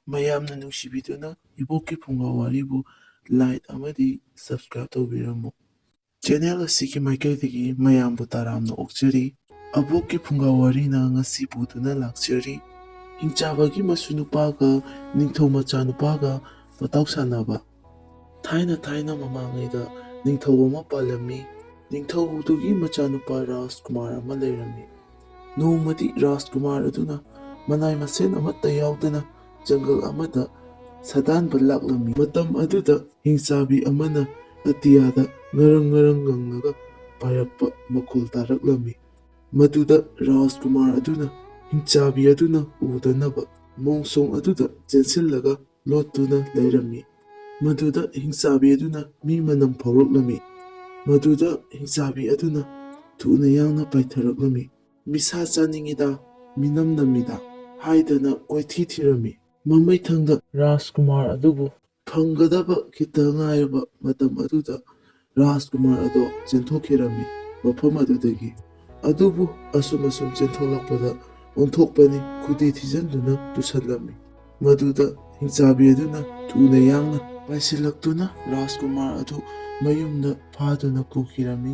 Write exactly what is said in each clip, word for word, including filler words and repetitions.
ꯃꯌꯥꯝꯅ ꯅꯨꯡꯁꯤꯕꯤꯗꯨꯅ ꯏꯕꯣꯛꯀꯤ ꯐꯨꯡꯒꯥ ꯋꯥꯔꯤꯕꯨ like ꯑꯃꯗꯤ subscribe ꯇꯧꯕꯤꯔꯝꯃꯨ꯫ Channel ꯑꯁꯤꯒꯤ ꯃꯥꯏꯀꯩꯗꯒꯤ ꯃꯌꯥꯝꯕꯨ ꯇꯔꯥꯝꯅ ꯑꯣꯛꯆꯔꯤ꯫ ꯑꯕꯣꯛꯀꯤ ꯐꯨꯡꯒꯥ ꯋꯥꯔꯤꯅ ꯉꯁꯤ ꯄꯨꯗꯨꯅ ꯂꯥꯛꯆꯔꯤ꯫ ꯍꯤꯡꯆꯥꯕꯒꯤ ꯃꯁꯨ ꯅꯨꯄꯥꯒ ꯅꯤꯡꯊꯧ ꯃꯆꯥꯅꯨꯄꯥꯒ ꯃꯇꯥꯎ ꯁꯥꯟꯅꯕ꯫ ꯊꯥꯏꯅ ꯊꯥꯏꯅ ꯃꯃꯥꯡꯉꯩꯗ ꯅꯤꯡꯊꯧ ꯑꯃ ꯄꯥꯜꯂꯝꯃꯤ꯫ ꯅꯤꯡꯊꯧꯗꯨꯒꯤ ꯃꯆꯥꯅꯨꯄꯥ ꯔꯥꯖꯀꯨꯃꯥꯔ ꯑꯃ ꯂꯩꯔꯝꯃꯤ꯫ ꯅꯣꯡꯃꯗꯤ ꯔꯥꯖꯀꯨꯃꯥꯔ ꯑꯗꯨꯅ ꯃꯅꯥꯏ ꯃꯁꯤꯟ ꯑꯃꯠꯇ ꯌꯥꯎꯗꯅ ꯖꯪꯒꯜ ꯑꯃꯗ ꯁꯥꯗꯥꯟꯕ ꯂꯥꯛꯂꯝꯃꯤ꯫ ꯃꯇꯝ ꯑꯗꯨꯗ ꯍꯤꯡꯆꯥꯕꯤ ꯑꯃꯅ ꯑꯇꯤꯌꯥꯗ ꯉꯔꯪ ꯉꯔꯪ ꯉꯪꯂꯒ ꯄꯥꯏꯔꯛꯄ ꯃꯈꯣꯜ ꯇꯥꯔꯛꯂꯝꯃꯤ꯫ ꯃꯗꯨꯗ ꯔꯥꯖꯀꯨꯃꯥꯔ ꯑꯗꯨꯅ ꯍꯤꯡꯆꯥꯕꯤ ꯑꯗꯨꯅ ꯎꯗꯅꯕ ꯃꯣꯡꯁꯣꯡ ꯑꯗꯨꯗ ꯆꯦꯟꯁꯤꯜꯂꯒ ꯂꯣꯠꯇꯨꯅ ꯂꯩꯔꯝꯃꯤ꯫ ꯃꯗꯨꯗ ꯍꯤꯡꯆꯥꯕꯤ ꯑꯗꯨꯅ ꯃꯤ ꯃꯅꯝ ꯐꯥꯎꯔꯛꯂꯝꯃꯤ꯫ ꯃꯗꯨꯗ ꯍꯤꯡꯆꯥꯕꯤ ꯑꯗꯨꯅ ꯊꯨꯅ ꯌꯥꯡꯅ ꯄꯥꯏꯊꯔꯛꯂꯝꯃꯤ꯫ "ꯃꯤꯁꯥ ꯆꯥꯅꯤꯡꯉꯤꯗ, ꯃꯤꯅꯝ ꯅꯝꯃꯤꯗ" ꯍꯥꯏꯗꯅ ꯀꯣꯏꯊꯤ ꯊꯤꯔꯝꯃꯤ꯫ ꯃꯃꯩꯊꯪꯗ ꯔꯥꯖꯀꯨꯃꯥꯔ ꯑꯗꯨꯕꯨ ꯐꯪꯒꯗꯕ ꯈꯤꯇ ꯉꯥꯏꯔꯕ ꯃꯇꯝ ꯑꯗꯨꯗ ꯔꯥꯖꯀꯨꯃꯥꯔ ꯑꯗꯣ ꯆꯦꯟꯊꯣꯛꯈꯤꯔꯝꯃꯤ ꯃꯐꯝ ꯑꯗꯨꯗꯒꯤ꯫ ꯑꯗꯨꯕꯨ ꯑꯁꯨꯝ ꯑꯁꯨꯝ ꯆꯦꯟꯊꯣꯛꯂꯛꯄꯗ ꯑꯣꯟꯊꯣꯛꯄꯅꯤ ꯈꯨꯗꯤ ꯊꯤꯖꯤꯟꯗꯨꯅ ꯇꯨꯁꯜꯂꯝꯃꯤ꯫ ꯃꯗꯨꯗ ꯍꯤꯡꯆꯥꯕꯤ ꯑꯗꯨꯅ ꯊꯨꯅ ꯌꯥꯡꯅ ꯄꯥꯏꯁꯤꯜꯂꯛꯇꯨꯅ ꯔꯥꯖꯀꯨꯃꯥꯔ ꯑꯗꯨ ꯃꯌꯨꯝꯗ ꯐꯥꯗꯨꯅ ꯄꯨꯈꯤꯔꯝꯃꯤ꯫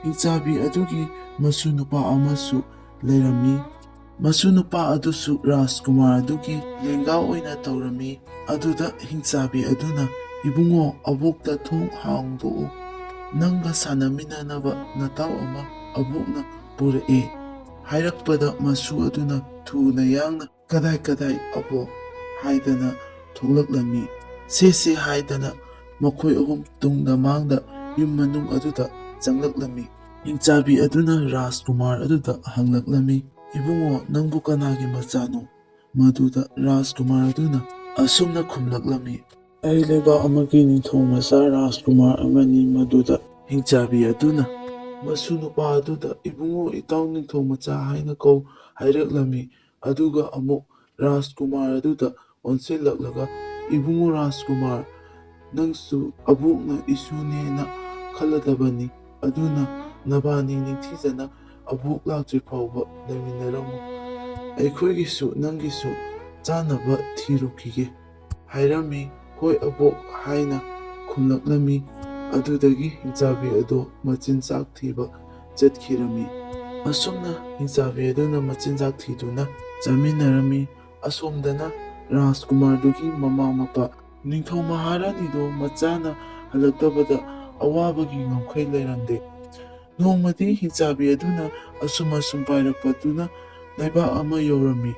ꯍꯤꯡꯆꯥꯕꯤ ꯑꯗꯨꯒꯤ ꯃꯁꯨ ꯅꯨꯄꯥ ꯑꯃꯁꯨ ꯂꯩꯔꯝꯃꯤ꯫ ꯃꯁꯨ ꯅꯨꯄꯥ ꯑꯗꯨꯁꯨ ꯔꯥꯖꯀꯨꯃꯥꯔ ꯑꯗꯨꯒꯤ ꯂꯦꯡꯒꯥ ꯑꯣꯏꯅ ꯇꯧꯔꯝꯃꯤ꯫ ꯑꯗꯨꯗ ꯍꯤꯡꯆꯥꯕꯤ ꯑꯗꯨꯅ, "ꯏꯕꯨꯡꯉꯣ, ꯑꯕꯣꯛꯇ ꯊꯣꯡ ꯍꯥꯡꯗꯣꯛꯎ꯫ ꯅꯪꯒ ꯁꯥꯟꯅꯃꯤꯟꯅꯅꯕ ꯅꯇꯥꯎ ꯑꯃ ꯑꯕꯣꯛꯅ ꯄꯨꯔꯛꯑꯦ" ꯍꯥꯏꯔꯛꯄꯗ ꯃꯁꯨ ꯑꯗꯨꯅ ꯊꯨꯅ ꯌꯥꯡꯅ, "ꯀꯗꯥꯏ ꯀꯗꯥꯏ ꯑꯕꯣꯛ?" ꯍꯥꯏꯗꯅ ꯊꯣꯛꯂꯛꯂꯝꯃꯤ꯫ "ꯁꯦ ꯁꯦ" ꯍꯥꯏꯗꯅ ꯃꯈꯣꯏ ꯑꯍꯨꯝ ꯇꯨꯡꯗ ꯃꯥꯡꯗ ꯌꯨꯝ ꯃꯅꯨꯡ ꯑꯗꯨꯗ ꯆꯪꯂꯛꯂꯝꯃꯤ꯫ ꯍꯤꯡꯆꯥꯕꯤ ꯑꯗꯨꯅ ꯔꯥꯖꯀꯨꯃꯥꯔ ꯑꯗꯨꯗ ꯍꯪꯂꯛꯂꯝꯃꯤ, "ꯏꯕꯨꯡꯉꯣ, ꯅꯪꯕꯨ ꯀꯅꯥꯒꯤ ꯃꯆꯥꯅꯣ?" ꯃꯗꯨꯗ ꯔꯥꯖꯀꯨꯃꯥꯔ ꯑꯗꯨꯅ ꯑꯁꯨꯝꯅ ꯈꯨꯝꯂꯛꯂꯝꯃꯤ, "ꯑꯩ ꯂꯩꯕꯥꯛ ꯑꯃꯒꯤ ꯅꯤꯡꯊꯧ ꯃꯆꯥ ꯔꯥꯖꯀꯨꯃꯥꯔ ꯑꯃꯅꯤ"꯫ ꯃꯗꯨꯗ ꯍꯤꯡꯆꯥꯕꯤ ꯑꯗꯨꯅ ꯃꯁꯨ ꯅꯨꯄꯥ ꯑꯗꯨꯗ, "ꯏꯕꯨꯡꯉꯣ, ꯏꯇꯥꯎ ꯅꯤꯡꯊꯧ ꯃꯆꯥ ꯍꯥꯏꯅ ꯀꯧ" ꯍꯥꯏꯔꯛꯂꯝꯃꯤ꯫ ꯑꯗꯨꯒ ꯑꯃꯨꯛ ꯔꯥꯖꯀꯨꯃꯥꯔ ꯑꯗꯨꯗ ꯑꯣꯟꯁꯤꯜꯂꯛꯂꯒ, "ꯏꯕꯨꯡꯉꯣ ꯔꯥꯖꯀꯨꯃꯥꯔ, ꯅꯪꯁꯨ ꯑꯕꯣꯛꯅ ꯏꯁꯨꯅꯦꯅ ꯈꯜꯂꯗꯕꯅꯤ꯫ ꯑꯗꯨꯅ ꯅꯕꯥꯅꯤ ꯅꯤꯡꯊꯤꯖꯅ ꯑꯕꯣꯛ ꯂꯥꯛꯇ꯭ꯔꯤ ꯐꯥꯎꯕ ꯂꯩꯃꯤꯟꯅꯔꯝꯃꯨ꯫ ꯑꯩꯈꯣꯏꯒꯤꯁꯨ ꯅꯪꯒꯤꯁꯨ ꯆꯥꯅꯕ ꯊꯤꯔꯨꯈꯤꯒꯦ" ꯍꯥꯏꯔꯝꯃꯤ꯫ "ꯍꯣꯏ ꯑꯕꯣꯛ" ꯍꯥꯏꯅ ꯈꯨꯝꯂꯛꯂꯝꯃꯤ꯫ ꯑꯗꯨꯗꯒꯤ ꯍꯤꯡꯆꯥꯕꯤ ꯑꯗꯣ ꯃꯆꯤꯟꯖꯥꯛ ꯊꯤꯕ ꯆꯠꯈꯤꯔꯝꯃꯤ꯫ ꯑꯁꯨꯝꯅ ꯍꯤꯡꯆꯥꯕꯤ ꯑꯗꯨꯅ ꯃꯆꯤꯟꯖꯥꯛ ꯊꯤꯗꯨꯅ ꯆꯥꯃꯤꯟꯅꯔꯝꯃꯤ꯫ ꯑꯁꯣꯝꯗꯅ ꯔꯥꯖꯀꯨꯃꯥꯔꯗꯨꯒꯤ ꯃꯃꯥ ꯃꯄꯥ ꯅꯤꯡꯊꯧ ꯃꯍꯥꯔꯥꯅꯤꯗꯣ ꯃꯆꯥꯅ ꯍꯜꯂꯛꯇꯕꯗ ꯑꯋꯥꯕꯒꯤ ꯉꯝꯈꯩ ꯂꯩꯔꯝꯗꯦ꯫ ꯅꯣꯡꯃꯗꯤ ꯍꯤꯡꯆꯥꯕꯤ ꯑꯗꯨꯅ ꯑꯁꯨꯝ ꯑꯁꯨꯝ ꯄꯥꯏꯔꯛꯄꯗꯨꯅ ꯂꯩꯕꯥꯛ ꯑꯃ ꯌꯧꯔꯝꯃꯤ꯫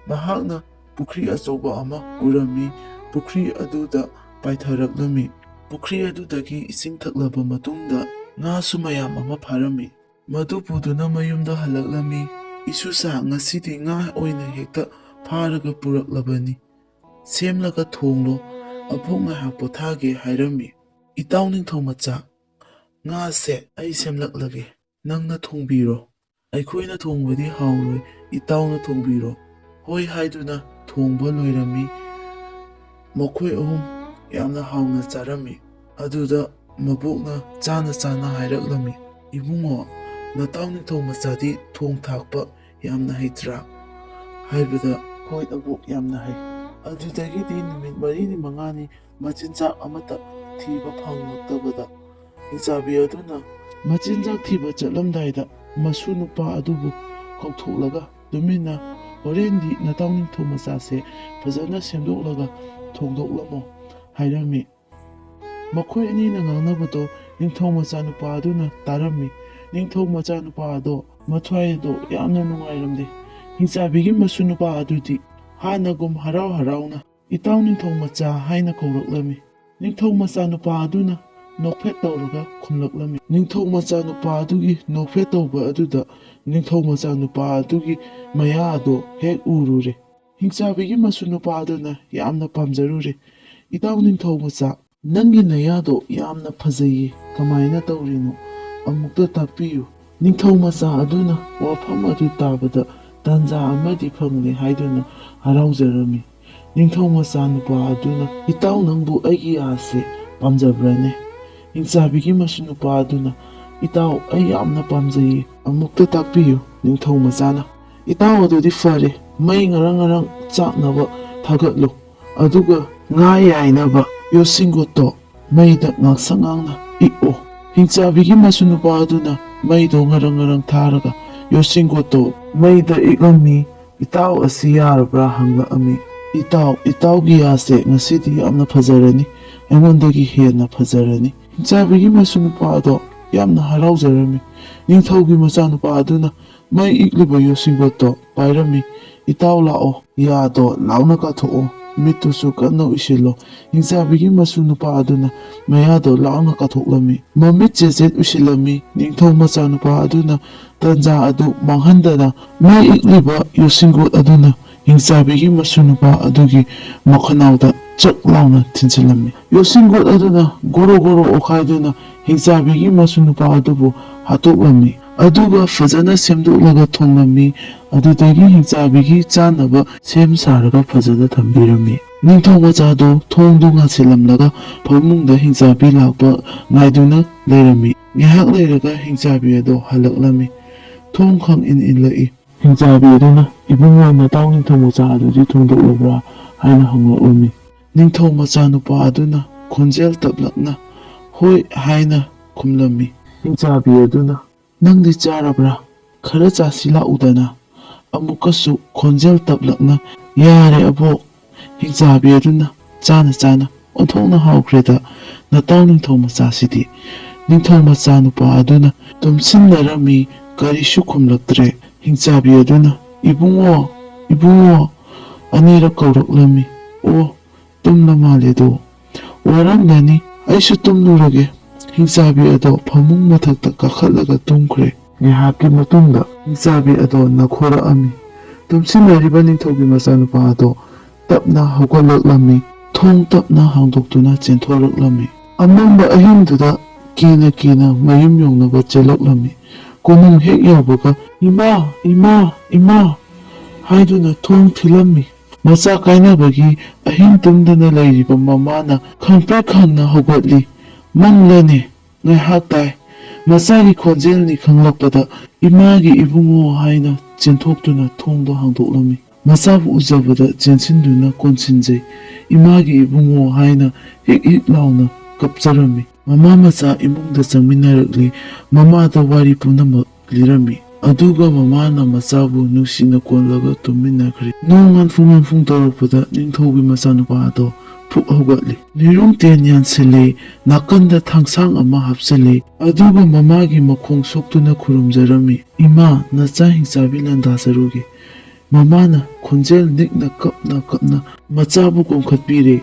ꯃꯍꯥꯛꯅ ꯄꯨꯈ꯭ꯔꯤ ꯑꯆꯧꯕ ꯑꯃ ꯎꯔꯝꯃꯤ꯫ ꯄꯨꯈ꯭ꯔꯤ ꯑꯗꯨꯗ ꯄꯥꯏꯊꯔꯛꯂꯝꯃꯤ꯫ ꯄꯨꯈ꯭ꯔꯤ ꯑꯗꯨꯗꯒꯤ ꯏꯁꯤꯡ ꯊꯛꯂꯕ ꯃꯇꯨꯡꯗ ꯉꯥꯁꯨ ꯃꯌꯥꯝ ꯑꯃ ꯐꯥꯔꯝꯃꯤ꯫ ꯃꯗꯨ ꯄꯨꯗꯨꯅ ꯃꯌꯨꯝꯗ ꯍꯜꯂꯛꯂꯝꯃꯤ꯫ "ꯏꯁꯨꯁꯥ, ꯉꯁꯤꯗꯤ ꯉꯥ ꯑꯣꯏꯅ ꯍꯦꯛꯇ ꯐꯥꯔꯒ ꯄꯨꯔꯛꯂꯕꯅꯤ꯫ ꯁꯦꯝꯂꯒ ꯊꯣꯡꯂꯣ꯫ ꯑꯕꯣꯛ ꯉꯥꯏꯍꯥꯛ ꯄꯣꯊꯥꯒꯦ" ꯍꯥꯏꯔꯝꯃꯤ꯫ "ꯏꯇꯥꯎ ꯅꯤꯡꯊꯧ ꯃꯆꯥ, ꯉꯥꯁꯦ ꯑꯩ ꯁꯦꯝꯂꯛꯂꯒꯦ꯫ ꯅꯪꯅ ꯊꯣꯡꯕꯤꯔꯣ꯫ ꯑꯩꯈꯣꯏꯅ ꯊꯣꯡꯕꯗꯤ ꯍꯥꯎꯔꯣꯏ, ꯏꯇꯥꯎꯅ ꯊꯣꯡꯕꯤꯔꯣ"꯫ "ꯍꯣꯏ" ꯍꯥꯏꯗꯨꯅ ꯊꯣꯡꯕ ꯂꯣꯏꯔꯝꯃꯤ꯫ ꯃꯈꯣꯏ ꯑꯍꯨꯝ ꯌꯥꯝꯅ ꯍꯥꯎꯅ ꯆꯥꯔꯝꯃꯤ꯫ ꯑꯗꯨꯗ ꯃꯕꯣꯛꯅ ꯆꯥꯅ ꯆꯥꯅ ꯍꯥꯏꯔꯛꯂꯝꯃꯤ, "ꯏꯕꯨꯡꯉꯣ, ꯅꯇꯥꯎ ꯅꯤꯡꯊꯧ ꯃꯆꯥꯗꯤ ꯊꯣꯡ ꯊꯥꯛꯄ ꯌꯥꯝꯅ ꯍꯩꯇ꯭ꯔꯥ?" ꯍꯥꯏꯕꯗ, "ꯍꯣꯏ ꯑꯕꯣꯛ, ꯌꯥꯝꯅ ꯍꯩ"꯫ ꯑꯗꯨꯗꯒꯤꯗꯤ ꯅꯨꯃꯤꯠ ꯃꯔꯤꯅꯤ ꯃꯉꯥꯅꯤ ꯃꯆꯤꯟꯖꯥꯛ ꯑꯃꯠꯇ ꯊꯤꯕ ꯐꯪꯂꯛꯇꯕꯗ, ꯍꯤꯡꯆꯥꯕꯤ ꯑꯗꯨꯅ ꯃꯆꯤꯟꯖꯥꯛ ꯊꯤꯕ ꯆꯠꯂꯝꯗꯥꯏꯗ ꯃꯁꯨ ꯅꯨꯄꯥ ꯑꯗꯨꯕꯨ ꯀꯧꯊꯣꯛꯂꯒ, "ꯇꯨꯃꯤꯟꯅ ꯍꯣꯔꯦꯟꯗꯤ ꯅꯇꯥꯎ ꯅꯤꯡꯊꯧ ꯃꯆꯥꯁꯦ ꯐꯖꯅ ꯁꯦꯝꯗꯣꯛꯂꯒ ꯊꯣꯡꯗꯣꯛꯂꯝꯃꯣ" ꯍꯥꯏꯔꯝꯃꯤ꯫ ꯃꯈꯣꯏ ꯑꯅꯤꯅ ꯉꯥꯡꯅꯕꯗꯣ ꯅꯤꯡꯊꯧ ꯃꯆꯥꯅꯨꯄꯥ ꯑꯗꯨꯅ ꯇꯥꯔꯝꯃꯤ꯫ ꯅꯤꯡꯊꯧ ꯃꯆꯥꯅꯨꯄꯥ ꯑꯗꯣ ꯃꯊ꯭ꯋꯥꯏ ꯑꯗꯣ ꯌꯥꯝꯅ ꯅꯨꯡꯉꯥꯏꯔꯝꯗꯦ꯫ ꯍꯤꯡꯆꯥꯕꯤꯒꯤ ꯃꯁꯨ ꯅꯨꯄꯥ ꯑꯗꯨꯗꯤ ꯍꯥꯟꯅꯒꯨꯝ ꯍꯔꯥꯎ ꯍꯔꯥꯎꯅ "ꯏꯇꯥꯎ ꯅꯤꯡꯊꯧ ꯃꯆꯥ" ꯍꯥꯏꯅ ꯀꯧꯔꯛꯂꯝꯃꯤ꯫ ꯅꯤꯡꯊꯧ ꯃꯆꯥꯅꯨꯄꯥ ꯑꯗꯨꯅ ꯅꯣꯛꯐꯦꯠ ꯇꯧꯔꯒ ꯈꯨꯝꯂꯛꯂꯝꯃꯤ꯫ ꯅꯤꯡꯊꯧ ꯃꯆꯥꯅꯨꯄꯥ ꯑꯗꯨꯒꯤ ꯅꯣꯛꯐꯦꯠ ꯇꯧꯕ ꯑꯗꯨꯗ ꯅꯤꯡꯊꯧ ꯃꯆꯥꯅꯨꯄꯥ ꯑꯗꯨꯒꯤ ꯃꯌꯥ ꯑꯗꯣ ꯍꯦꯛ ꯎꯔꯨꯔꯦ꯫ ꯍꯤꯡꯆꯥꯕꯤꯒꯤ ꯃꯁꯨ ꯅꯨꯄꯥ ꯑꯗꯨꯅ ꯌꯥꯝꯅ ꯄꯥꯝꯖꯔꯨꯔꯦ꯫ "ꯏꯇꯥꯎ ꯅꯤꯡꯊꯧ ꯃꯆꯥ, ꯅꯪꯒꯤ ꯅꯌꯥꯗꯣ ꯌꯥꯝꯅ ꯐꯖꯩꯌꯦ, ꯀꯃꯥꯏꯅ ꯇꯧꯔꯤꯅꯣ? ꯑꯃꯨꯛꯇ ꯇꯥꯛꯄꯤꯌꯨ"꯫ ꯅꯤꯡꯊꯧ ꯃꯆꯥ ꯑꯗꯨꯅ ꯋꯥꯐꯝ ꯑꯗꯨ ꯇꯥꯕꯗ ꯇꯥꯟꯖꯥ ꯑꯃꯗꯤ ꯐꯪꯂꯦ ꯍꯥꯏꯗꯨꯅ ꯍꯔꯥꯎꯖꯔꯝꯃꯤ꯫ ꯅꯤꯡꯊꯧ ꯃꯆꯥ ꯅꯨꯄꯥ ꯑꯗꯨꯅ, "ꯏꯇꯥꯎ, ꯅꯪꯕꯨ ꯑꯩꯒꯤ ꯌꯥꯁꯦ ꯄꯥꯝꯖꯕ꯭ꯔꯅꯦ?" ꯍꯤꯡꯆꯥꯕꯤꯒꯤ ꯃꯁꯨ ꯅꯨꯄꯥ ꯑꯗꯨꯅ, "ꯏꯇꯥꯎ, ꯑꯩ ꯌꯥꯝꯅ ꯄꯥꯝꯖꯩꯌꯦ, ꯑꯃꯨꯛꯇ ꯇꯥꯛꯄꯤꯌꯨ"꯫ ꯅꯤꯡꯊꯧ ꯃꯆꯥꯅ, "ꯏꯇꯥꯎ, ꯑꯗꯨꯗꯤ ꯐꯔꯦ, ꯃꯩ ꯉꯔꯪ ꯉꯔꯪ ꯆꯥꯛꯅꯕ ꯊꯥꯒꯠꯂꯨ꯫ ꯑꯗꯨꯒ ꯉꯥ ꯌꯥꯏꯅꯕ ꯌꯣꯠꯁꯤꯡꯒꯣꯠꯇꯣ ꯃꯩꯗ ꯉꯥꯡꯁꯪ ꯉꯥꯡꯅ ꯏꯛꯑꯣ꯫ ꯍꯤꯡꯆꯥꯕꯤꯒꯤ ꯃꯁꯨ ꯅꯨꯄꯥ ꯑꯗꯨꯅ ꯃꯩꯗꯣ ꯉꯔꯪ ꯉꯔꯪ ꯊꯥꯔꯒ ꯌꯣꯠꯁꯤꯡꯒꯣꯠꯇꯣ ꯃꯩꯗ ꯏꯛꯂꯝꯃꯤ꯫ "ꯏꯇꯥꯎ ꯑꯁꯤ ꯌꯥꯔꯕ꯭ꯔꯥ?" ꯍꯪꯂꯛꯑꯝꯃꯤ꯫ "ꯏꯇꯥꯎ, ꯏꯇꯥꯎꯒꯤ ꯌꯥꯁꯦ ꯉꯁꯤꯗꯤ ꯌꯥꯝꯅ ꯐꯖꯔꯅꯤ, ꯑꯩꯉꯣꯟꯗꯒꯤ ꯍꯦꯟꯅ ꯐꯖꯔꯅꯤ꯫" ꯍꯤꯡꯆꯥꯕꯤꯒꯤ ꯃꯁꯨ ꯅꯨꯄꯥ ꯑꯗꯣ ꯌꯥꯝꯅ ꯍꯔꯥꯎꯖꯔꯝꯃꯤ꯫ ꯅꯤꯡꯊꯧꯒꯤ ꯃꯆꯥꯅꯨꯄꯥ ꯑꯗꯨꯅ ꯃꯩ ꯏꯛꯂꯤꯕ ꯌꯣꯠꯁꯤꯡꯒꯣꯠꯇꯣ ꯄꯥꯏꯔꯝꯃꯤ꯫ "ꯏꯇꯥꯎ ꯂꯥꯛꯑꯣ, ꯌꯥꯗꯣ ꯂꯥꯎꯅ ꯀꯥꯊꯣꯛꯑꯣ, ꯃꯤꯠꯇꯨꯁꯨ ꯀꯟꯅ ꯎꯏꯁꯤꯜꯂꯣ꯫" ꯍꯤꯡꯆꯥꯕꯤꯒꯤ ꯃꯁꯨ ꯅꯨꯄꯥ ꯑꯗꯨꯅ ꯃꯌꯥꯗꯣ ꯂꯥꯎꯅ ꯀꯥꯊꯣꯛꯂꯝꯃꯤ꯫ ꯃꯃꯤꯠ ꯆꯦꯠ ꯆꯦꯠ ꯎꯏꯁꯤꯜꯂꯝꯃꯤ꯫ ꯅꯤꯡꯊꯧ ꯃꯆꯥꯅꯨꯄꯥ ꯑꯗꯨꯅ ꯇꯟꯖꯥ ꯑꯗꯨ ꯃꯥꯡꯍꯟꯗꯅ ꯃꯩ ꯏꯛꯂꯤꯕ ꯌꯣꯠꯁꯤꯡꯒꯣꯠ ꯑꯗꯨꯅ ꯍꯤꯡꯆꯥꯕꯤꯒꯤ ꯃꯁꯨ ꯅꯨꯄꯥ ꯑꯗꯨꯒꯤ ꯃꯈꯅꯥꯎꯗ ꯆꯛ ꯂꯥꯎꯅ ꯊꯤꯟꯖꯤꯜꯂꯝꯃꯤ꯫ ꯌꯣꯠꯁꯤꯡꯒꯣꯠ ꯑꯗꯨꯅ ꯒꯣꯔꯣ ꯒꯣꯔꯣ ꯑꯣꯈꯥꯏꯗꯨꯅ ꯍꯤꯡꯆꯥꯕꯤꯒꯤ ꯃꯁꯨ ꯅꯨꯄꯥ ꯑꯗꯨꯕꯨ ꯍꯥꯠꯇꯣꯛꯂꯝꯃꯤ꯫ ꯑꯗꯨꯒ ꯐꯖꯅ ꯁꯦꯝꯗꯣꯛꯂꯒ ꯊꯣꯡꯂꯝꯃꯤ꯫ ꯑꯗꯨꯗꯒꯤ ꯍꯤꯡꯆꯥꯕꯤꯒꯤ ꯆꯥꯅꯕ ꯁꯦꯝ ꯁꯥꯔꯒ ꯐꯖꯅ ꯊꯝꯕꯤꯔꯝꯃꯤ꯫ ꯅꯤꯡꯊꯧ ꯃꯆꯥꯗꯣ ꯊꯣꯡꯗꯨ ꯉꯥꯁꯤꯜꯂꯝꯂꯒ ꯐꯃꯨꯡꯗ ꯍꯤꯡꯆꯥꯕꯤ ꯂꯥꯛꯄ ꯉꯥꯏꯗꯨꯅ ꯂꯩꯔꯝꯃꯤ꯫ ꯉꯥꯏꯍꯥꯛ ꯂꯩꯔꯒ ꯍꯤꯡꯆꯥꯕꯤ ꯑꯗꯣ ꯍꯜꯂꯛꯂꯝꯃꯤ꯫ ꯊꯣꯡ ꯈꯪ ꯏꯟ ꯏꯜꯂꯛꯏ꯫ ꯍꯤꯡꯆꯥꯕꯤ ꯑꯗꯨꯅ, "ꯏꯕꯨꯡꯉꯣ, ꯅꯇꯥꯎ ꯅꯤꯡꯊꯧ ꯃꯆꯥ ꯑꯗꯨꯗꯤ ꯊꯣꯡꯗꯣꯛꯂꯕ꯭ꯔꯥ?" ꯍꯥꯏꯅ ꯍꯪꯂꯛꯂꯝꯃꯤ꯫ ꯅꯤꯡꯊꯧ ꯃꯆꯥꯅꯨꯄꯥ ꯑꯗꯨꯅ ꯈꯣꯟꯖꯦꯜ ꯇꯞꯂꯛꯅ "ꯍꯣꯏ" ꯍꯥꯏꯅ ꯈꯨꯝꯂꯝꯃꯤ꯫ ꯍꯤꯡꯆꯥꯕꯤ ꯑꯗꯨꯅ, "ꯅꯪꯗꯤ ꯆꯥꯔꯕ꯭ꯔꯥ? ꯈꯔ ꯆꯥꯁꯤ ꯂꯥꯛꯎꯗꯅ꯫" ꯑꯃꯨꯛꯀꯁꯨ ꯈꯣꯟꯖꯦꯜ ꯇꯞꯂꯛꯅ, "ꯌꯥꯔꯦ ꯑꯕꯣꯛ꯫" ꯍꯤꯡꯆꯥꯕꯤ ꯑꯗꯨꯅ ꯆꯥꯅ ꯆꯥꯅ, "ꯑꯣꯟꯊꯣꯛꯅ ꯍꯥꯎꯈ꯭ꯔꯦꯗ ꯅꯇꯥꯎ ꯅꯤꯡꯊꯧ ꯃꯆꯥꯁꯤꯗꯤ꯫" ꯅꯤꯡꯊꯧ ꯃꯆꯥꯅꯨꯄꯥ ꯑꯗꯨꯅ ꯇꯨꯝꯁꯤꯟꯅꯔꯝꯃꯤ꯫ ꯀꯔꯤꯁꯨ ꯈꯨꯝꯂꯛꯇ꯭ꯔꯦ꯫ ꯍꯤꯡꯆꯥꯕꯤ ꯑꯗꯨꯅ, "ꯏꯕꯨꯡꯉꯣ, ꯏꯕꯨꯡꯉꯣ" ꯑꯅꯤꯔꯛ ꯀꯧꯔꯛꯂꯝꯃꯤ꯫ "ꯑꯣ, ꯇꯨꯝꯂ ꯃꯥꯜꯂꯦꯗꯣ꯫ ꯋꯥꯔꯝꯂꯅꯤ, ꯑꯩꯁꯨ ꯇꯨꯝꯂꯨꯔꯒꯦ꯫" ꯍꯤꯡꯆꯥꯕꯤ ꯑꯗꯣ ꯐꯃꯨꯡ ꯃꯊꯛꯇ ꯀꯥꯈꯠꯂꯒ ꯇꯨꯝꯈ꯭ꯔꯦ꯫ ꯉꯥꯏꯍꯥꯛꯀꯤ ꯃꯇꯨꯡꯗ ꯍꯤꯡꯆꯥꯕꯤ ꯑꯗꯣ ꯅꯈꯣꯔꯛꯑꯝꯃꯤ꯫ ꯇꯨꯝꯁꯤꯟꯅꯔꯤꯕ ꯅꯤꯡꯊꯧꯒꯤ ꯃꯆꯥꯅꯨꯄꯥ ꯑꯗꯣ ꯇꯞꯅ ꯍꯧꯒꯠꯂꯛꯂꯝꯃꯤ꯫ ꯊꯣꯡ ꯇꯞꯅ ꯍꯥꯡꯗꯣꯛꯇꯨꯅ ꯆꯦꯟꯊꯣꯔꯛꯂꯝꯃꯤ꯫ ꯑꯃꯝꯕ ꯑꯍꯤꯡꯗꯨꯗ ꯀꯤꯅ ꯀꯤꯅ ꯃꯌꯨꯝ ꯌꯧꯅꯕ ꯆꯦꯜꯂꯛꯂꯝꯃꯤ꯫ ꯀꯣꯅꯨꯡ ꯍꯦꯛ ꯌꯧꯕꯒ, "ꯏꯃꯥ, ꯏꯃꯥ, ꯏꯃꯥ" ꯍꯥꯏꯗꯨꯅ ꯊꯣꯡ ꯊꯤꯜꯂꯝꯃꯤ꯫ ꯃꯆꯥ ꯀꯥꯏꯅꯕꯒꯤ ꯑꯍꯤꯡ ꯇꯨꯝꯗꯅ ꯂꯩꯔꯤꯕ ꯃꯃꯥꯅ ꯈꯪꯄ꯭ꯔꯦꯛ ꯈꯪꯅ ꯍꯧꯒꯠꯂꯤ꯫ ꯃꯪꯂꯅꯦ꯫ ꯉꯥꯏꯍꯥꯛ ꯇꯥꯏ꯫ ꯃꯆꯥꯒꯤ ꯈꯣꯟꯖꯦꯜꯅꯤ ꯈꯪꯂꯛꯄꯗ, "ꯏꯃꯥꯒꯤ ꯏꯕꯨꯡꯉꯣ" ꯍꯥꯏꯅ ꯆꯦꯟꯊꯣꯛꯇꯨꯅ ꯊꯣꯡꯗꯣ ꯍꯥꯡꯗꯣꯛꯂꯝꯃꯤ꯫ ꯃꯆꯥꯕꯨ ꯎꯖꯕꯗ ꯆꯦꯟꯁꯤꯟꯗꯨꯅ ꯀꯣꯟꯁꯤꯟꯖꯩ꯫ "ꯏꯃꯥꯒꯤ ꯏꯕꯨꯡꯉꯣ" ꯍꯥꯏꯅ ꯍꯤꯛ ꯍꯤꯛ ꯂꯥꯎꯅ ꯀꯞꯆꯔꯝꯃꯤ꯫ ꯃꯃꯥ ꯃꯆꯥ ꯏꯃꯨꯡꯗ ꯆꯪꯃꯤꯟꯅꯔꯛꯂꯤ꯫ ꯃꯃꯥꯗ ꯋꯥꯔꯤ ꯄꯨꯝꯅꯃꯛ ꯂꯤꯔꯝꯃꯤ꯫ ꯑꯗꯨꯒ ꯃꯃꯥꯅ ꯃꯆꯥꯕꯨ ꯅꯨꯡꯁꯤꯅ ꯀꯣꯜꯂꯒ ꯇꯨꯝꯃꯤꯟꯅꯈ꯭ꯔꯦ꯫ ꯅꯣꯡ ꯉꯥꯟꯐꯨ ꯉꯥꯟꯐꯨ ꯇꯧꯔꯛꯄꯗ ꯅꯤꯡꯊꯧꯒꯤ ꯃꯆꯥꯅꯨꯄꯥ ꯑꯗꯣ ꯐꯨꯛ ꯍꯧꯒꯠꯂꯤ꯫ ꯅꯤꯔꯨꯝ ꯇꯦꯟ ꯌꯥꯟꯁꯤꯜꯂꯦ, ꯅꯥꯀꯟꯗ ꯊꯥꯡꯁꯥꯡ ꯑꯃ ꯍꯥꯞꯆꯤꯜꯂꯦ, ꯑꯗꯨꯒ ꯃꯃꯥꯒꯤ ꯃꯈꯣꯡ ꯁꯣꯛꯇꯨꯅ ꯈꯨꯔꯨꯝꯖꯔꯝꯃꯤ꯫ "ꯏꯃꯥ, ꯅꯆꯥ ꯍꯤꯡꯆꯥꯕꯤ ꯂꯥꯟꯗꯥꯖꯔꯨꯒꯦ꯫" ꯃꯃꯥꯅ ꯈꯣꯟꯖꯦꯜ ꯅꯤꯛꯅ ꯀꯞꯅ ꯀꯞꯅ ꯃꯆꯥꯕꯨ ꯀꯣꯝꯈꯠꯄꯤꯔꯦ꯫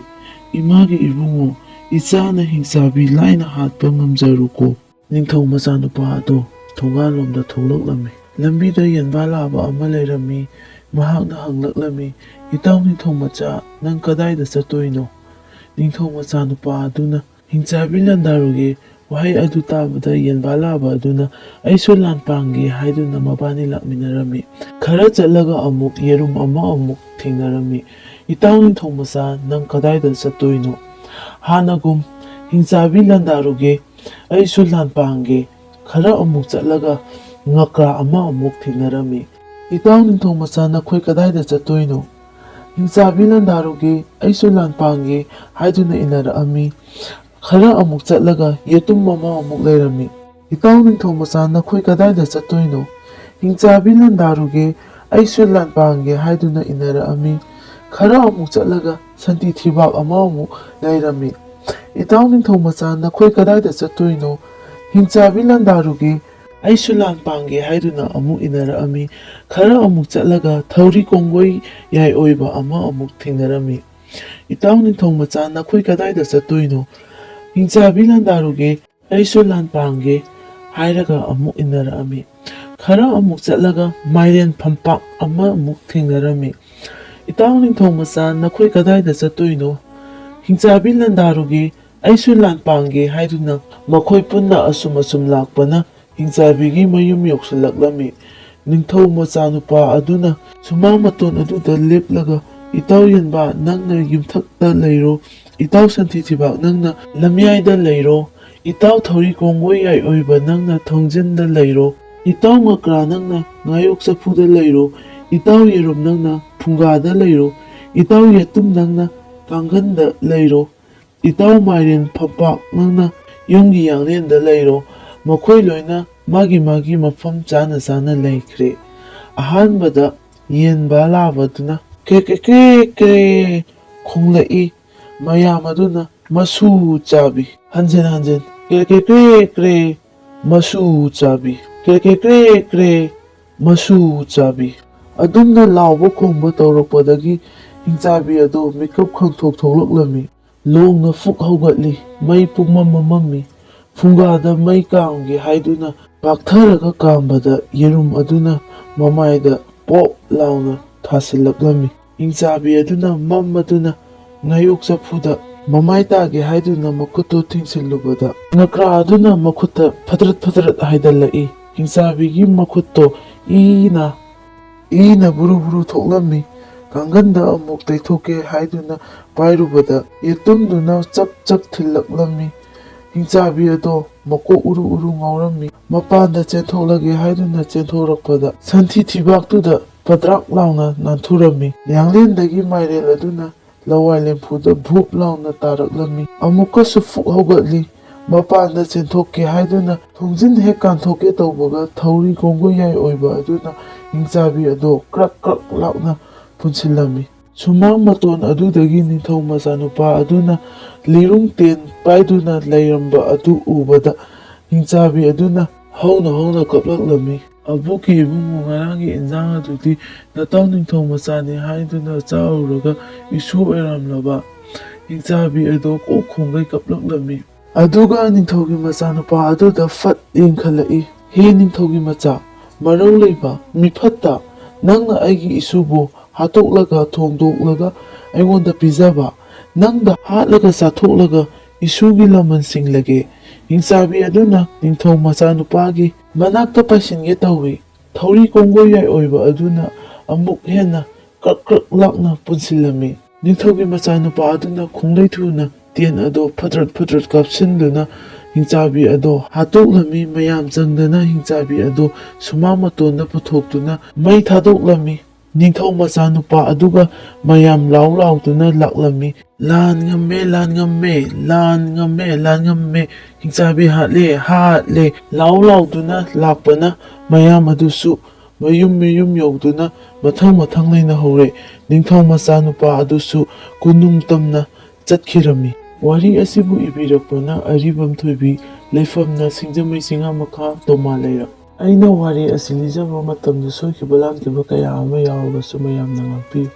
"ꯏꯃꯥꯒꯤ ꯏꯕꯨꯡꯉꯣ, ꯏꯆꯥꯅ ꯍꯤꯡꯆꯥꯕꯤ ꯂꯥꯏꯅ ꯍꯥꯠꯄ ꯉꯝꯖꯔꯨꯀꯣ꯫" ꯅꯤꯡꯊꯧ ꯃꯆꯥꯅꯨꯄꯥ ꯑꯗꯨ ꯊꯣꯡꯒꯥꯜꯂꯣꯝꯗ ꯊꯣꯛꯂꯛꯂꯝꯃꯤ꯫ ꯂꯝꯕꯤꯗ ꯌꯦꯟꯕꯥ ꯂꯥꯕ ꯑꯃ ꯂꯩꯔꯝꯃꯤ꯫ ꯃꯍꯥꯛꯅ ꯍꯪꯂꯛꯂꯝꯃꯤ, "ꯏꯇꯥꯎ ꯅꯤꯡꯊꯧ ꯃꯆꯥ, ꯅꯪ ꯀꯗꯥꯏꯗ ꯆꯠꯇꯣꯏꯅꯣ?" ꯅꯤꯡꯊꯧ ꯃꯆꯥꯅꯨꯄꯥ ꯑꯗꯨꯅ, "ꯍꯤꯡꯆꯥꯕꯤ ꯂꯥꯟꯗꯥꯔꯨꯒꯦ꯫" ꯋꯥꯍꯩ ꯑꯗꯨ ꯇꯥꯕꯗ ꯌꯦꯟꯕꯥ ꯂꯥꯕ ꯑꯗꯨꯅ, "ꯑꯩꯁꯨ ꯂꯥꯟ ꯄꯥꯡꯒꯦ" ꯍꯥꯏꯗꯨꯅ ꯃꯕꯥꯅꯤ ꯂꯥꯛꯃꯤꯟꯅꯔꯝꯃꯤ꯫ ꯈꯔ ꯆꯠꯂꯒ ꯑꯃꯨꯛ ꯌꯦꯔꯨꯝ ꯑꯃ ꯑꯃꯨꯛ ꯊꯦꯡꯅꯔꯝꯃꯤ꯫ "ꯏꯇꯥꯎ ꯅꯤꯡꯊꯧ ꯃꯆꯥ, ꯅꯪ ꯀꯗꯥꯏꯗ ꯆꯠꯇꯣꯏꯅꯣ?" "ꯍꯥꯟꯅꯒꯨꯝ ꯍꯤꯡꯆꯥꯕꯤ ꯂꯥꯟꯗꯥꯔꯨꯒꯦ, ꯑꯩꯁꯨ ꯂꯥꯟ ꯄꯥꯡꯒꯦ꯫" ꯈꯔ ꯑꯃꯨꯛ ꯆꯠꯂꯒ ꯉꯀ꯭ꯔꯥ ꯑꯃ ꯑꯃꯨꯛ ꯊꯦꯡꯅꯔꯝꯃꯤ꯫ "ꯏꯇꯥꯎ ꯅꯤꯡꯊꯧ ꯃꯆꯥ, ꯅꯈꯣꯏ ꯀꯗꯥꯏꯗ ꯆꯠꯇꯣꯏꯅꯣ?" "ꯍꯤꯡꯆꯥꯕꯤ ꯂꯥꯟꯗꯥꯔꯨꯒꯦ, ꯑꯩꯁꯨ ꯂꯥꯟ ꯄꯥꯡꯒꯦ" ꯍꯥꯏꯗꯨꯅ ꯏꯟꯅꯔꯛꯑꯝꯃꯤ꯫ ꯈꯔ ꯑꯃꯨꯛ ꯆꯠꯂꯒ ꯌꯦꯇꯨꯝ ꯑꯃ ꯑꯃꯨꯛ ꯂꯩꯔꯝꯃꯤ꯫ "ꯏꯇꯥꯎ ꯅꯤꯡꯊꯧ ꯃꯆꯥ, ꯅꯈꯣꯏ ꯀꯗꯥꯏꯗ ꯆꯠꯇꯣꯏꯅꯣ?" "ꯍꯤꯡꯆꯥꯕꯤ ꯂꯥꯟꯗꯥꯔꯨꯒꯦ, ꯑꯩꯁꯨ ꯂꯥꯟ ꯄꯥꯡꯒꯦ" ꯍꯥꯏꯗꯨꯅ ꯏꯟꯅꯔꯛꯑꯝꯃꯤ꯫ ꯈꯔ ꯑꯃꯨꯛ ꯆꯠꯂꯒ ꯁꯟꯇꯤ ꯊꯤꯕꯥꯛ ꯑꯃ ꯑꯃꯨꯛ ꯂꯩꯔꯝꯃꯤ꯫ "ꯏꯇꯥꯎ ꯅꯤꯡꯊꯧ ꯃꯆꯥ, ꯅꯈꯣꯏ ꯀꯗꯥꯏꯗ ꯆꯠꯇꯣꯏꯅꯣ?" "ꯍꯤꯡꯆꯥꯕꯤ ꯂꯥꯟꯗꯥꯔꯨꯒꯦ, ꯑꯩꯁꯨ ꯂꯥꯟ ꯄꯥꯡꯒꯦ" ꯍꯥꯏꯗꯨꯅ ꯑꯃꯨꯛ ꯏꯟꯅꯔꯛꯑꯝꯃꯤ꯫ ꯈꯔ ꯑꯃꯨꯛ ꯆꯠꯂꯒ ꯊꯧꯔꯤ ꯀꯣꯡꯒꯣꯏ ꯌꯥꯏ ꯑꯣꯏꯕ ꯑꯃ ꯑꯃꯨꯛ ꯊꯦꯡꯅꯔꯝꯃꯤ꯫ "ꯏꯇꯥꯎ ꯅꯤꯡꯊꯧ ꯃꯆꯥ, ꯅꯈꯣꯏ ꯀꯗꯥꯏꯗ ꯆꯠꯇꯣꯏꯅꯣ?" "ꯍꯤꯡꯆꯥꯕꯤ ꯂꯥꯟꯗꯥꯔꯨꯒꯦ, ꯑꯩꯁꯨ ꯂꯥꯟ ꯄꯥꯡꯒꯦ" ꯍꯥꯏꯔꯒ ꯑꯃꯨꯛ ꯏꯟꯅꯔꯛꯑꯝꯃꯤ꯫ ꯈꯔ ꯑꯃꯨꯛ ꯆꯠꯂꯒ ꯃꯥꯏꯔꯦꯟ ꯐꯝꯄꯥꯛ ꯑꯃ ꯑꯃꯨꯛ ꯊꯦꯡꯅꯔꯝꯃꯤ꯫ "ꯏꯇꯥꯎ ꯅꯤꯡꯊꯧ ꯃꯆꯥ, ꯅꯈꯣꯏ ꯀꯗꯥꯏꯗ ꯆꯠꯇꯣꯏꯅꯣ?" "ꯍꯤꯡꯆꯥꯕꯤ ꯂꯥꯟꯗꯥꯔꯨꯒꯦ, ꯑꯩꯁꯨ ꯂꯥꯟ ꯄꯥꯡꯒꯦ" ꯍꯥꯏꯗꯨꯅ ꯃꯈꯣꯏ ꯄꯨꯟꯅ ꯑꯁꯨꯝ ꯑꯁꯨꯝ ꯂꯥꯛꯄꯅ ꯍꯤꯡꯆꯥꯕꯤꯒꯤ ꯃꯌꯨꯝ ꯌꯧꯁꯤꯜꯂꯛꯂꯝꯃꯤ꯫ ꯅꯤꯡꯊꯧ ꯃꯆꯥꯅꯨꯄꯥ ꯑꯗꯨꯅ ꯁꯨꯃꯥꯡ ꯃꯇꯣꯟ ꯑꯗꯨꯗ ꯂꯦꯞꯂꯒ, "ꯏꯇꯥꯎ ꯌꯦꯟꯕꯥ, ꯅꯪꯅ ꯌꯨꯝꯊꯛꯇ ꯂꯩꯔꯣ, ꯏꯇꯥꯎ ꯁꯟꯊꯤ ꯊꯤꯕꯥꯛ, ꯅꯪꯅ ꯂꯝꯌꯥꯏꯗ ꯂꯩꯔꯣ, ꯏꯇꯥꯎ ꯊꯧꯔꯤ ꯀꯣꯡꯒꯣꯏ ꯌꯥꯏ ꯑꯣꯏꯕ, ꯅꯪꯅ ꯊꯣꯡꯖꯤꯟꯗ ꯂꯩꯔꯣ, ꯏꯇꯥꯎ ꯉꯀ꯭ꯔꯥ, ꯅꯪꯅ ꯉꯥꯌꯣꯛ ꯆꯐꯨꯗ ꯂꯩꯔꯣ, "ꯏꯇꯥꯎ ꯌꯦꯔꯨꯝ, ꯅꯪꯅ ꯐꯨꯡꯒꯥꯗ ꯂꯩꯔꯣ꯫ ꯏꯇꯥꯎ ꯌꯦꯇꯨꯝ, ꯅꯪꯅ ꯀꯥꯡꯒꯟꯗ ꯂꯩꯔꯣ꯫ ꯏꯇꯥꯎ ꯃꯥꯏꯔꯦꯟ ꯐꯝꯄꯥꯛ, ꯅꯪꯅ ꯌꯨꯝꯒꯤ ꯌꯥꯡꯂꯦꯟꯗ ꯂꯩꯔꯣ꯫ ꯃꯈꯣꯏ ꯂꯣꯏꯅ ꯃꯥꯒꯤ ꯃꯥꯒꯤ ꯃꯐꯝ ꯆꯥꯅ ꯆꯥꯅ ꯂꯩꯈ꯭ꯔꯦ"꯫ ꯑꯍꯥꯟꯕꯗ ꯌꯦꯟ ꯕꯥꯂꯥꯕꯗꯨꯅ ꯀ꯭ꯔꯦ ꯀ꯭ꯔꯦ ꯀ꯭ꯔꯦ ꯀ꯭ꯔꯦ ꯈꯣꯡꯂꯛꯏ꯫ ꯃꯌꯥꯝ ꯑꯗꯨꯅ ꯃꯁꯨ ꯆꯥꯕꯤ꯫ ꯍꯟꯖꯤꯟ ꯍꯟꯖꯤꯟ ꯀ꯭ꯔꯦ ꯀ꯭ꯔꯦ ꯀ꯭ꯔꯦ ꯀ꯭ꯔꯦ ꯃꯁꯨ ꯆꯥꯕꯤ꯫ ꯀ꯭ꯔꯦ ꯀ꯭ꯔꯦ ꯀ꯭ꯔꯦ ꯀ꯭ꯔꯦ ꯃꯁꯨ ꯆꯥꯕꯤ꯫ ꯑꯗꯨꯝꯅ ꯂꯥꯎꯕ ꯈꯣꯡꯕ ꯇꯧꯔꯛꯄꯗꯒꯤ ꯍꯤꯡꯆꯥꯕꯤ ꯑꯗꯣ ꯃꯤꯀꯞ ꯈꯪꯊꯣꯛ ꯊꯣꯛꯂꯛꯂꯝꯃꯤ꯫ ꯂꯣꯡꯅ ꯐꯨꯛ ꯍꯧꯒꯠꯂꯤ꯫ ꯃꯩ ꯄꯨꯡꯃꯝ ꯃꯝꯃꯝꯃꯤ꯫ ꯐꯨꯡꯒꯥꯗ ꯃꯩ ꯀꯥꯝꯒꯦ ꯍꯥꯏꯗꯨꯅ ꯄꯥꯛꯊꯔꯒ ꯀꯥꯝꯕꯗ ꯌꯦꯔꯨꯝ ꯑꯗꯨꯅ ꯃꯃꯥꯏꯗ ꯄꯣꯞ ꯂꯥꯎꯅ ꯊꯥꯁꯤꯜꯂꯛꯂꯝꯃꯤ꯫ ꯍꯤꯡꯆꯥꯕꯤ ꯑꯗꯨꯅ ꯃꯝ ꯑꯗꯨꯅ ꯉꯥꯌꯣꯛ ꯆꯐꯨꯗ ꯃꯃꯥꯏ ꯇꯥꯒꯦ ꯍꯥꯏꯗꯨꯅ ꯃꯈꯨꯠꯇꯨ ꯊꯤꯡꯁꯤꯜꯂꯨꯕꯗ ꯉꯀ꯭ꯔꯥ ꯑꯗꯨꯅ ꯃꯈꯨꯠꯇ ꯐꯗ꯭ꯔꯠ ꯐꯗ꯭ꯔꯠ ꯍꯥꯏꯗꯜꯂꯛꯏ꯫ ꯍꯤꯡꯆꯥꯕꯤꯒꯤ ꯃꯈꯨꯠꯇꯣ ꯏꯅ ꯏꯅ ꯕꯨꯔꯨ ꯕꯨꯔꯨ ꯊꯣꯛꯂꯝꯃꯤ꯫ ꯀꯥꯡꯒꯟꯗ ꯑꯃꯨꯛ ꯇꯩꯊꯣꯛꯀꯦ ꯍꯥꯏꯗꯨꯅ ꯄꯥꯏꯔꯨꯕꯗ ꯌꯦꯇꯨꯝꯗꯨꯅ ꯆꯞ ꯆꯞ ꯊꯤꯜꯂꯛꯂꯝꯃꯤ꯫ ꯍꯤꯡꯆꯥꯕꯤ ꯑꯗꯣ ꯃꯀꯣꯛ ꯎꯔꯨ ꯎꯔꯨ ꯉꯥꯎꯔꯝꯃꯤ꯫ ꯃꯄꯥꯟꯗ ꯆꯦꯟꯊꯣꯛꯂꯒꯦ ꯍꯥꯏꯗꯨꯅ ꯆꯦꯟꯊꯣꯔꯛꯄꯗ ꯁꯟꯊꯤ ꯊꯤꯕꯥꯛꯇꯨꯗ ꯄꯗ꯭ꯔꯥꯛ ꯂꯥꯎꯅ ꯅꯥꯟꯊꯨꯔꯝꯃꯤ꯫ ꯌꯥꯡꯂꯦꯟꯗꯒꯤ ꯃꯥꯏꯔꯦꯜ ꯑꯗꯨꯅ ꯂꯋꯥꯏ ꯂꯦꯝꯐꯨꯗ ꯚꯨꯞ ꯂꯥꯎꯅ ꯇꯥꯔꯛꯂꯝꯃꯤ꯫ ꯑꯃꯨꯛꯀꯁꯨ ꯐꯨꯛ ꯍꯧꯒꯠꯂꯤ꯫ ꯃꯄꯥꯟꯗ ꯆꯦꯟꯊꯣꯛꯀꯦ ꯍꯥꯏꯗꯨꯅ ꯊꯣꯡꯖꯤꯟ ꯍꯦꯛ ꯀꯥꯟꯊꯣꯛꯀꯦ ꯇꯧꯕꯒ ꯊꯧꯔꯤ ꯀꯣꯡꯒꯣꯏ ꯌꯥꯏ ꯑꯣꯏꯕ ꯑꯗꯨꯅ ꯍꯤꯡꯆꯥꯕꯤ ꯑꯗꯣ ꯀ꯭ꯔꯛ ꯀ꯭ꯔꯛ ꯂꯥꯎꯅ ꯄꯨꯟꯁꯤꯜꯂꯝꯃꯤ꯫ ꯁꯨꯃꯥꯡ ꯃꯇꯣꯟ ꯑꯗꯨꯗꯒꯤ ꯅꯤꯡꯊꯧ ꯃꯆꯥꯅꯨꯄꯥ ꯑꯗꯨꯅ ꯂꯤꯔꯨꯡ ꯇꯦꯟ ꯄꯥꯏꯗꯨꯅ ꯂꯩꯔꯝꯕ ꯑꯗꯨ ꯎꯕꯗ ꯍꯤꯡꯆꯥꯕꯤ ꯑꯗꯨꯅ ꯍꯧꯅ ꯍꯧꯅ ꯀꯞꯂꯛꯂꯝꯃꯤ꯫ "ꯑꯕꯣꯛꯀꯤ ꯏꯕꯨꯡꯉꯣ, ꯉꯔꯥꯡꯒꯤ ꯏꯟꯖꯥꯡ ꯑꯗꯨꯗꯤ ꯅꯇꯥꯎ ꯅꯤꯡꯊꯧ ꯃꯆꯥꯅꯤ ꯍꯥꯏꯗꯨꯅ ꯆꯥꯔꯨꯔꯒ ꯏꯁꯨ ꯑꯣꯏꯔꯝꯂꯕ"꯫ ꯍꯤꯡꯆꯥꯕꯤ ꯑꯗꯣ ꯀꯣꯛ ꯈꯣꯡꯒꯩ ꯀꯞꯂꯛꯂꯝꯃꯤ꯫ ꯑꯗꯨꯒ ꯅꯤꯡꯊꯧꯒꯤ ꯃꯆꯥꯅꯨꯄꯥ ꯑꯗꯨꯗ ꯐꯠ ꯌꯦꯡꯈꯠꯂꯛꯏ꯫ "ꯍꯦ ꯅꯤꯡꯊꯧꯒꯤ ꯃꯆꯥ, ꯃꯔꯧ ꯂꯩꯕ, ꯃꯤꯐꯠꯇ, ꯅꯪꯅ ꯑꯩꯒꯤ ꯏꯁꯨꯕꯨ ꯍꯥꯠꯇꯣꯛꯂꯒ ꯊꯣꯡꯗꯣꯛꯂꯒ ꯑꯩꯉꯣꯟꯗ ꯄꯤꯖꯕ, ꯅꯪꯗ ꯍꯥꯠꯂꯒ ꯆꯥꯊꯣꯛꯂꯒ ꯏꯁꯨꯒꯤ ꯂꯃꯟ ꯁꯤꯡꯂꯒꯦ"꯫ ꯍꯤꯡꯆꯥꯕꯤ ꯑꯗꯨꯅ ꯅꯤꯡꯊꯧ ꯃꯆꯥꯅꯨꯄꯥꯒꯤ ꯃꯅꯥꯛꯇ ꯄꯥꯏꯁꯤꯟꯒꯦ ꯇꯧꯏ꯫ ꯊꯧꯔꯤ ꯀꯣꯡꯒꯣꯏ ꯌꯥꯏ ꯑꯣꯏꯕ ꯑꯗꯨꯅ ꯑꯃꯨꯛ ꯍꯦꯟꯅ ꯀ꯭ꯔꯛ ꯀ꯭ꯔꯛ ꯂꯥꯛꯅ ꯄꯨꯟꯁꯤꯜꯂꯝꯃꯤ꯫ ꯅꯤꯡꯊꯧꯒꯤ ꯃꯆꯥꯅꯨꯄꯥ ꯑꯗꯨꯅ ꯈꯣꯡꯂꯩ ꯊꯨꯅ ꯇꯦꯟ ꯑꯗꯣ ꯐꯗ꯭ꯔꯠ ꯐꯗ꯭ꯔꯠ ꯀꯥꯞꯁꯤꯟꯗꯨꯅ ꯍꯤꯡꯆꯥꯕꯤ ꯑꯗꯣ ꯍꯥꯠꯇꯣꯛꯂꯝꯃꯤ꯫ ꯃꯌꯥꯝ ꯆꯪꯗꯅ ꯍꯤꯡꯆꯥꯕꯤ ꯑꯗꯣ ꯁꯨꯃꯥꯡ ꯃꯇꯣꯟꯗ ꯄꯨꯊꯣꯛꯇꯨꯅ ꯃꯩ ꯊꯥꯗꯣꯛꯂꯝꯃꯤ꯫ ꯅꯤꯡꯊꯧ ꯃꯆꯥꯅꯨꯄꯥ ꯑꯗꯨꯒ ꯃꯌꯥꯝ ꯂꯥꯎ ꯂꯥꯎꯗꯨꯅ ꯂꯥꯛꯂꯝꯃꯤ꯫ "ꯂꯥꯟ ꯉꯝꯃꯦ, ꯂꯥꯟ ꯉꯝꯃꯦ, ꯂꯥꯟ ꯉꯝꯃꯦ, ꯂꯥꯟ ꯉꯝꯃꯦ, ꯍꯤꯡꯆꯥꯕꯤ ꯍꯥꯠꯂꯦ, ꯍꯥꯠꯂꯦ" ꯂꯥꯎ ꯂꯥꯎꯗꯨꯅ ꯂꯥꯛꯄꯅ ꯃꯌꯥꯝ ꯑꯗꯨꯁꯨ ꯃꯌꯨꯝ ꯃꯌꯨꯝ ꯌꯧꯗꯨꯅ ꯃꯊꯪ ꯃꯊꯪ ꯂꯩꯅꯍꯧꯔꯦ꯫ ꯅꯤꯡꯊꯧ ꯃꯆꯥꯅꯨꯄꯥ ꯑꯗꯨꯁꯨ ꯀꯣꯅꯨꯡ ꯇꯝꯅ ꯆꯠꯈꯤꯔꯝꯃꯤ꯫ ꯋꯥꯔꯤ ꯑꯁꯤꯕꯨ ꯏꯕꯤꯔꯛꯄꯅ ꯑꯔꯤꯕꯝ ꯊꯣꯏꯕꯤ, ꯂꯩꯐꯝꯅ ꯁꯤꯡꯖꯃꯩ ꯆꯤꯡꯉꯥꯃꯈꯥ, ꯇꯣꯃꯥ ꯂꯩꯔꯛ꯫ ꯑꯩꯅ ꯋꯥꯔꯤ ꯑꯁꯤ ꯂꯤꯖꯕ ꯃꯇꯝꯗ ꯁꯣꯏꯈꯤꯕ ꯂꯥꯟꯈꯤꯕ ꯀꯌꯥ ꯑꯃ ꯌꯥꯎꯔꯕꯁꯨ ꯃꯌꯥꯝꯅ ꯉꯥꯛꯄꯤꯌꯨ꯫